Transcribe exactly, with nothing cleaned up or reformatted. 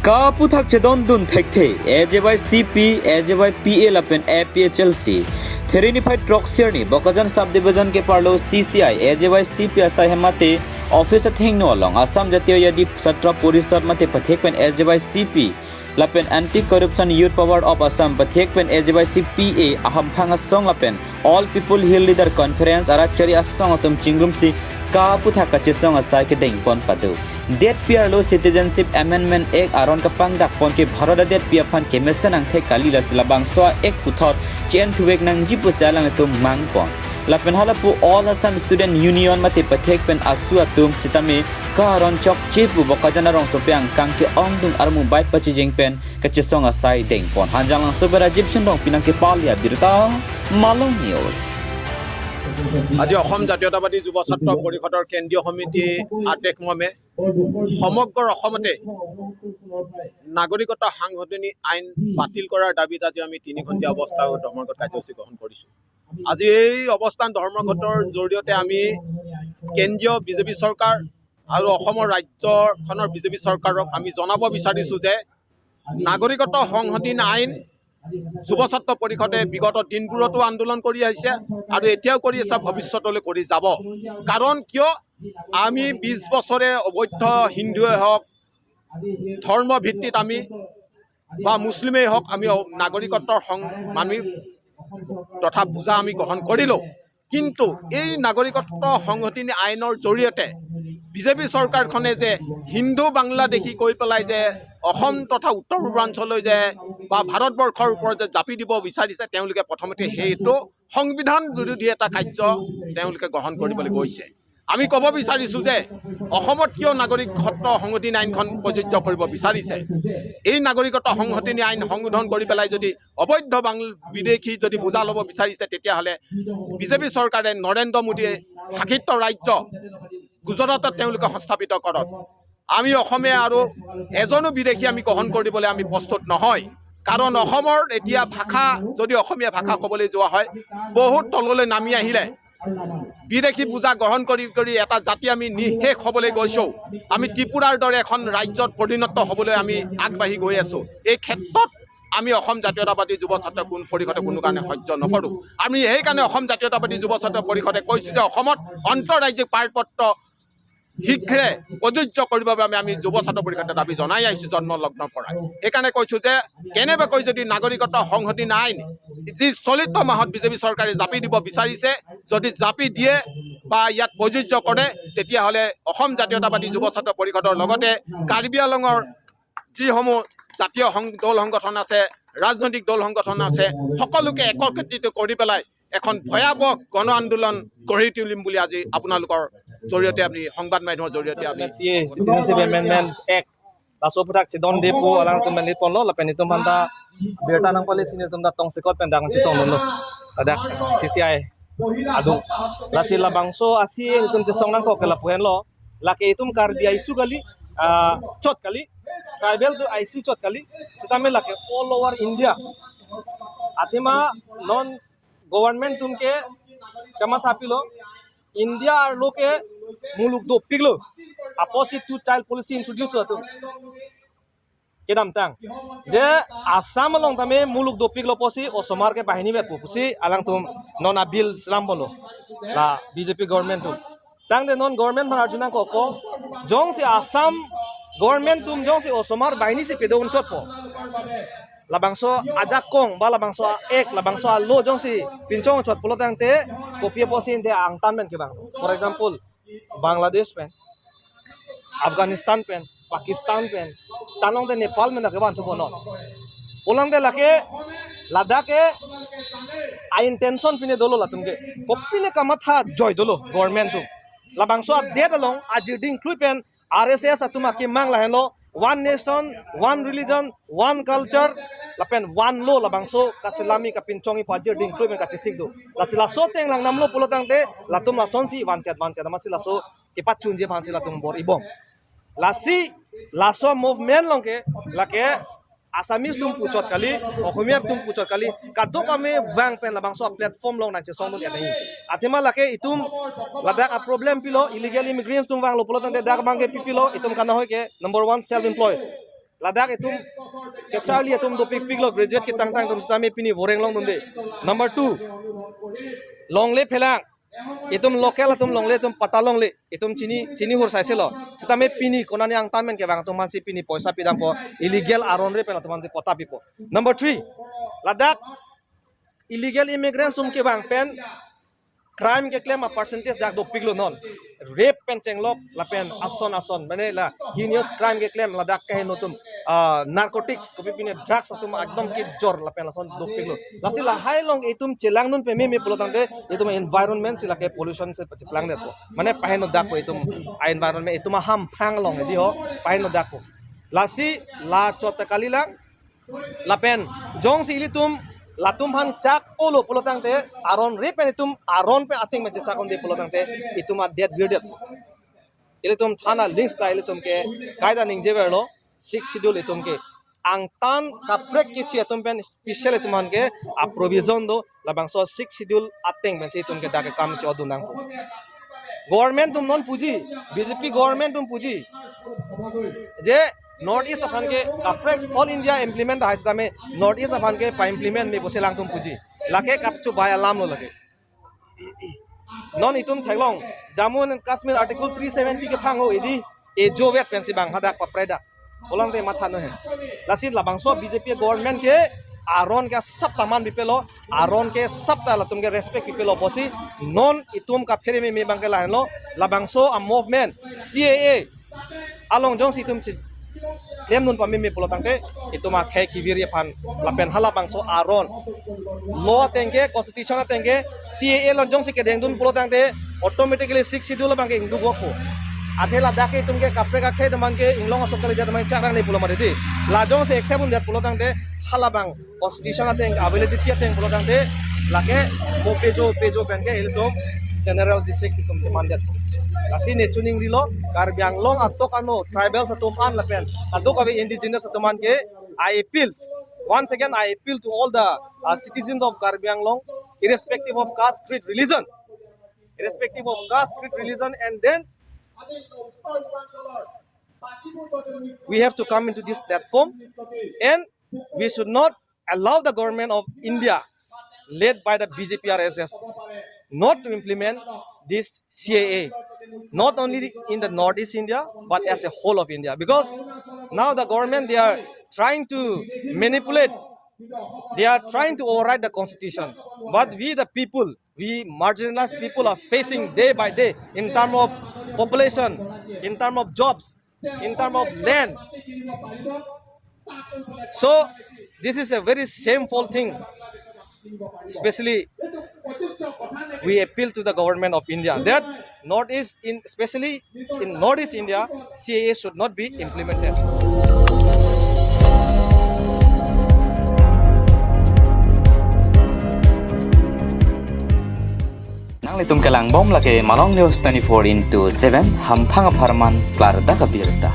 Kaputhak chedondun thekthe, A J Y C P, A J Y P A lapen A P H L C. Theri niphai throksi arni, Bokajan Subdivision keparlo C C I, A J Y C P asai hem mate office athengno along Assam Jatiya Yadi Chhatra Parishad mate pathek pen A J Y C P lapen Anti Corruption Youth Power of Assam pathek pen A J Y C P A ahamphang asong lapen All People Hill Leader Conference arat chari asong atum chingrumsi kaputhak kachesong asai kedengpon pado. Detpi arlo Citizenship Amendment Act aron kapangdakpon ke Bharat adetpi aphan kemesen angthek kali, lasi labangso a-Act puthot che-en thuvek nangji pusi alanglitum mangpon. Lapen halapu All Assam Student Union mate pathek pen AASU atum sitame ka aron chokche pu Bokajan arongsopi angkang ke-ongdung armu bai pachijeng pen kachesong asai dengpon. Hanjanglangso pen Rajiv Singh Rongpi nangkepale abirta, Malong News. আজি অসম জাতীয়তাবাদী যুৱ ছাত্ৰ পৰিষদৰ কেন্দ্ৰীয় সমিতি আদেশ মৰ্মে সমগ্ৰ অসমতে নাগৰিকত্ব সংশোধনী আইন বাতিল কৰাৰ দাবীত আজি আমি তিনি ঘণ্টীয়া অৱস্থান ধৰ্মঘট কাৰ্যসূচী গ্ৰহণ কৰিছো। আজি এই অৱস্থান ধৰ্মঘটৰ জৰিয়তে আমি কেন্দ্ৰীয় বিজেপি চৰকাৰ আৰু অসমৰ ৰাজ্যখনৰ বিজেপি চৰকাৰক আমি জনাব বিচাৰিছো যে নাগৰিকত্ব সংশোধনী আইন যুৱ ছাত্ৰ পৰিষদে বিগত দিনবোৰতো আন্দোলন কৰি আহিছে আৰু এতিয়াও কৰি আছে, ভৱিষ্যতলৈ কৰি যাব। কাৰণ কিয়, আমি বিশ বছৰে অবৈধ হিন্দুৱে হওক, ধৰ্ম ভিত্তিত আমি বা মুছলিমেই হওক, আমি অ-, নাগৰিকত্বৰ সং-, আমি তথা বুজা আমি গ্ৰহণ কৰিলো। কিন্তু এই নাগৰিকত্ব সংশোধনী আইনৰ জৰিয়তে বিজেপি চৰকাৰখনে যে হিন্দু বাংলাদেশী কৈ পেলাই যে অসম তথা উত্তৰ পূৰ্বাঞ্চললৈ যে বা ভাৰতবৰ্ষৰ ওপৰত যে জাপি দিব বিচাৰিছে, তেওঁলোকে প্ৰথমতে সেইটো সংবিধান বিৰোধী এটা কাৰ্য তেওঁলোকে গ্ৰহণ কৰিবলৈ গৈছে। আমি ক'ব বিচাৰিছো যে অসমত কিয় নাগৰিকত্ব সংশোধনী আইনখন প্ৰযোজ্য কৰিব বিচাৰিছে। এই নাগৰিকত্ব সংশোধনী আইন সংশোধন কৰি পেলাই যদি অবৈধ বাং-, বিদেশী যদি বুজা ল'ব বিচাৰিছে, তেতিয়াহ'লে বিজেপি চৰকাৰে নৰেন্দ্ৰ মোদীয়ে শাসিত ৰাজ্য গুজৰাটত তেওঁলোকে সংস্থাপিত কৰক। আমি অসমীয়া আৰু এজনো বিদেশী আমি গ্ৰহণ কৰিবলৈ আমি প্ৰস্তুত নহয়। কাৰণ অসমৰ এতিয়া ভাষা, যদি অসমীয়া ভাষা ক'বলৈ যোৱা হয়, বহুত তললৈ নামি আহিলে। বিদেশী বুজা গ্ৰহণ কৰি কৰি এটা জাতি আমি নিঃশেষ হ'বলৈ গৈছো। আমি ত্ৰিপুৰাৰ দৰে এখন ৰাজ্যত পৰিণত হ'বলৈ আমি আগবাঢ়ি গৈ আছো। এই ক্ষেত্ৰত আমি অসম জাতীয়তাবাদী যুৱ ছাত্ৰ কোন পৰিষদে কোনো কাৰণে সহ্য নকৰো। আমি সেইকাৰণে অসম জাতীয়তাবাদী যুৱ ছাত্ৰ পৰিষদে কৈছো যে অসমত আন্তঃৰাজ্যিক পাৰপত্ৰ শীঘ্ৰে প্ৰযোজ্য কৰিবৰ বাবে আমি, আমি যুৱ ছাত্ৰ পৰিষদে দাবী জনাই আহিছো জন্মলগ্নৰ পৰা। সেইকাৰণে কৈছো যে কেনেবাকৈ যদি নাগৰিকত্ব সংশোধনী আইন যি চলিত মাহত বিজেপি চৰকাৰে জাপি দিব বিচাৰিছে, যদি জাপি দিয়ে বা ইয়াত প্ৰযোজ্য কৰে, তেতিয়াহ'লে অসম জাতীয়তাবাদী যুৱ ছাত্ৰ পৰিষদৰ লগতে কাৰ্বি আংলঙৰ যিসমূহ জাতীয় সং-, দল সংগঠন আছে, ৰাজনৈতিক দল সংগঠন আছে, সকলোকে একত্ৰিত কৰি পেলাই এখন ভয়াৱহ গণ আন্দোলন গঢ়ি তুলিম বুলি আজি আপোনালোকৰ জৰিয়তে, আমি সংবাদ মাধ্যমৰ জৰিয়তে আমি Citizenship Amendment Act, laso aphuthak chedonde pu alangtum pen ponlo, lapen itum aphan ta birta nangpale si nelitum ta tongsekot pen dak chetong dolo. Ladak C C I adung. Lasi labangso asi itum chesong nangkok ke lapu henlo. Lake itum Karbi a-issue kali, ah, chot kali. Tribal atum a-issue chot kali. Sitame lake all over India. Athema non government atum ke kamatha pilo, India arlo ke muluk dopiklo apotsi two child policy introduce lo atum. Kedamtang je Assam along tame muluk dopiklo apotsi osomar ke bahini vet pu pusi alangtum non a-bill selam ponlo la B J P government atum. Tangte non government aphan arju nangkokpo, jongsi Assam government atum jongsi osomar bahini si pedun chotpo, labangso ajakong ba labangso a-act, labangso a-law jongsi pinchong chot pulo tangte kopi apotsi ante angtan pen kevang. For example, Bangladesh pen, Afghanistan pen, Pakistan pen, ta along te Nepal pen ta kevan thupo non. Pulang te lake ladak ke a-intention pine dolo latum ke. Kopine kamatha joi dolo government atum. Labangso adet along ajir ding klui pen R S S atum akemang lahenlo, one nation, one religion, one culture, lapen one law, labangso kaselami kapinchongji pu ajir ding klui pen kachesik do. Lasi laso ateng lang namlo pulo tangte, latum lasonsi vanchet vanchet amatsi laso kepachunji aphansi latum bor-i bom. Lasi laso movement along ke, lake Assamese atum pu chot kali, Oxomiya atum pu chot kali, kadokave vang pen labangso a-platform along nangchesong dun ya nahi. Athema lake itum ladak a-problem pilo, illegal immigrants atum vanglo pulo tangte dak abang ke pi pilo, itum kanahoi ke number one self employed. Ladak itum kacharli atum dopikpiklo, graduate ketangtang atum sitame pini voreng longdunde. Number two, longle phelang. Itum local atum longle, itum patta longle, itum chini, chini hur saiselo. Sitame pini konani angtan pen kevang atum aphansi pini poisa pidampo, illegal aron-re pen atum aphansi patta pipo. Number three, ladak illegal immigrants atum kevang pen crime keklem a percentage dak dopiklo non. Rape pen chenglok lapen ason ason, mane la heinous crime keklem ladak keheno atum, ah, narcotics, kopi pine drugs atum ekdom kejor lapen lason dopiklo. Lasi lahai along itum chelangdun pameme pulotangte itum environment si lake pollution si pacheplangdetpo. Mane paheno dakpo itum a-environment, itum ahamphang along hedi ho, paheno dakpo. Lasi la chot ta kalilang, lapen jongsi ilitum latum aphan chak-olo pulotangte, aron-re pen itum aron pen ateng pen chesak-unde pulotangte itum adet virdetpo. Ilitum thana links ta ilitum ke kaita ningjeverlo, Sixth Schedule itum ke angtan kaprek kechi atum pen special itum aphan ke a provision do, labangso Sixth Schedule ateng pensi itum ke dak ke kam che-odun nangpo. Government atum non puji, B J P government atum puji, je North East aphan ke kaprek all India implement hai sitame North East aphan ke pa-implement me pusi alangtum puji. Lake kapchobai alamlo lake. Non itum theklong, Jammu and Kashmir Article three seventy kephang ho hedi, ejovet pensi bang hadak papredak. Olangte matha nohe. Lasi labangso B J P government ke aron ke asap ta man pipelo, aron ke asap ta latum ke respect pipelo pusi, non itum kaphere meme abang ke lahenlo, labangso a movement C A A along jongsi itum cheklemdun pameme pulotangte itum akhei kevir aphan lapen halabangso aron law ateng ke, constitution ateng ke, C A A along jongsi kedengdun pulotangte automatically Sixth Schedule abang ke ingduk wokpo. Athe ladak ke itum ke kaprek akhei atum aphan ke inglong aso kali jat mai chakrangne pulo mati di. La jongsi accept undet pulotangte halabang constitution ateng, validity ateng pulotangte lake mo pejo pejo pen ke ilitum general district itum chemandet. Lasi ne chuning rilo, Karbi Anglong atok ano tribals atum an lapen aduk ave indigenous atum an ke I appeal. Once again, I appeal to all the, uh, citizens of Karbi Anglong, irrespective of caste, creed, religion, irrespective of caste, creed, religion, and then we have to come into this platform, and we should not allow the government of India, led by the B J P R S S, not to implement this C A A, not only in the Northeast India, but as a whole of India. Because now the government, they are trying to manipulate, they are trying to override the constitution. But we, the people, we marginalized people are facing day by day in terms of population, in terms of jobs, in terms of land. So this is a very shameful thing. Especially, we appeal to the government of India that Northeast, in, especially in Northeast India, C A A should not be implemented. Nanglitum kelangbom lake Malong News twenty-four into seven, hamphang apharman klardak abirta.